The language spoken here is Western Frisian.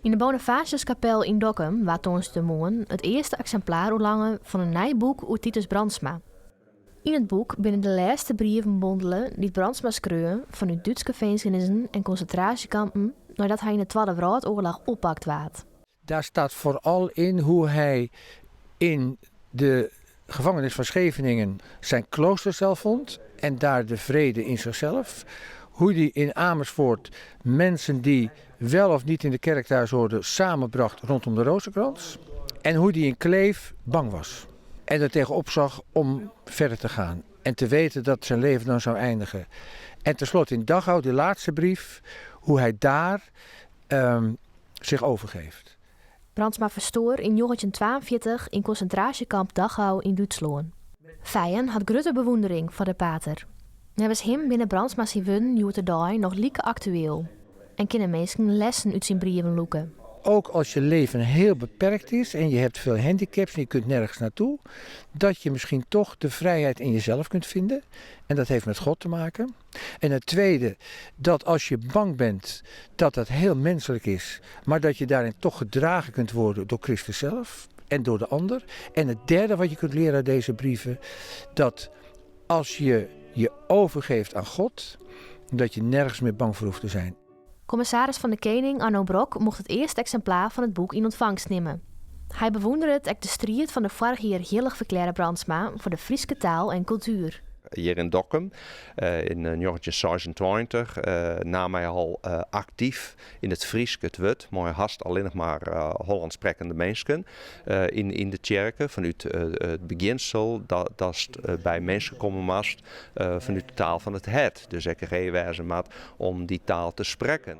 Yn de Bonifatiuskapel yn Dokkum waard tongersdeitemoarn it earste eksimplaar oerlange fan in nij boek oer Titus Brandsma. Yn it boek binne de lêste brieven bondele dy't Brandsma skreau fanút Dútske finzenissen en konsintraasjekampen neidat hy yn de Twadde Wrâldoarloch oppakt waard. Daar staat vooral in hoe hij in de gevangenis van Scheveningen zijn kloostercel vond en daar de vrede in zichzelf. Hoe hij in Amersfoort mensen die wel of niet in de kerk thuis hoorden samenbracht rondom de rozenkrans. En hoe hij in Kleef bang was en er tegenop zag om verder te gaan. En te weten dat zijn leven dan zou eindigen. En tenslotte in Dachau, de laatste brief, hoe hij daar zich overgeeft. Brandsma ferstoar yn 1942 yn konsintraasjekamp Dachau yn Dútslân. Feijen hat grutte bewûndering foar de pater. Neffens him binne Brandsma syn wurden hjoed-de-dei noch like aktueel en kinne minsken lessen út syn brieven lûke. Ook als je leven heel beperkt is en je hebt veel handicaps en je kunt nergens naartoe, dat je misschien toch de vrijheid in jezelf kunt vinden. En dat heeft met God te maken. En het tweede, dat als je bang bent, dat dat heel menselijk is, maar dat je daarin toch gedragen kunt worden door Christus zelf en door de ander. En het derde wat je kunt leren uit deze brieven, dat als je je overgeeft aan God, dat je nergens meer bang voor hoeft te zijn. Kommissaris fan de Kening Arno Brok mocht it earste eksimplaar fan it boek yn ûntfangst nimme. Hy bewûnderet ek de striid fan de foarich jier hillich ferklearre Brandsma foar de Fryske taal en kultuer. Hjir yn Dokkum yn 1926 naam hy al aktyf yn it Frysk it wurd mei hast allinnich mar Hollânsksprekkende minsken yn de tsjerke fanút it begjinsel datst by minsken komme moatst fanút de taal fan it hert. Dus ek ree wêze moat om dy taal te sprekken.